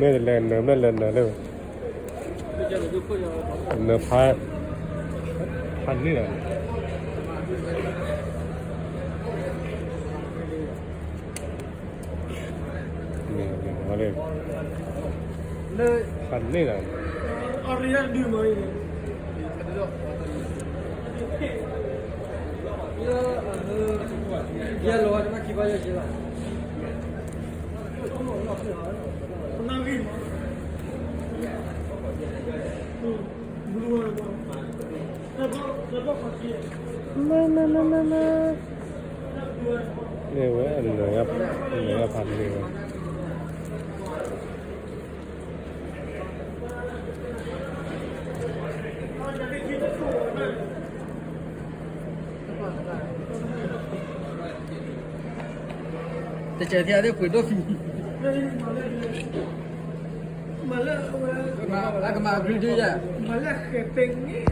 မ့ၢ်တလဲၤနၢၤ မ့ၢ်လဲၤနၢၤလၢ နၢၤဖး ဖးန့ၢ်လီၤ ဖးန့ၢ်လီၤ မ့ၢ်ဝဲ နၢၤယၤဖးန့ၢ်ဝဲ တကဲးထံအသ့ၣ်ပှ့ၤဒိၣ်ဖံး အကမၤအဘျုးဒုယဲၢ် မၤလၢဃဲၤပ့ၤန့ၣ်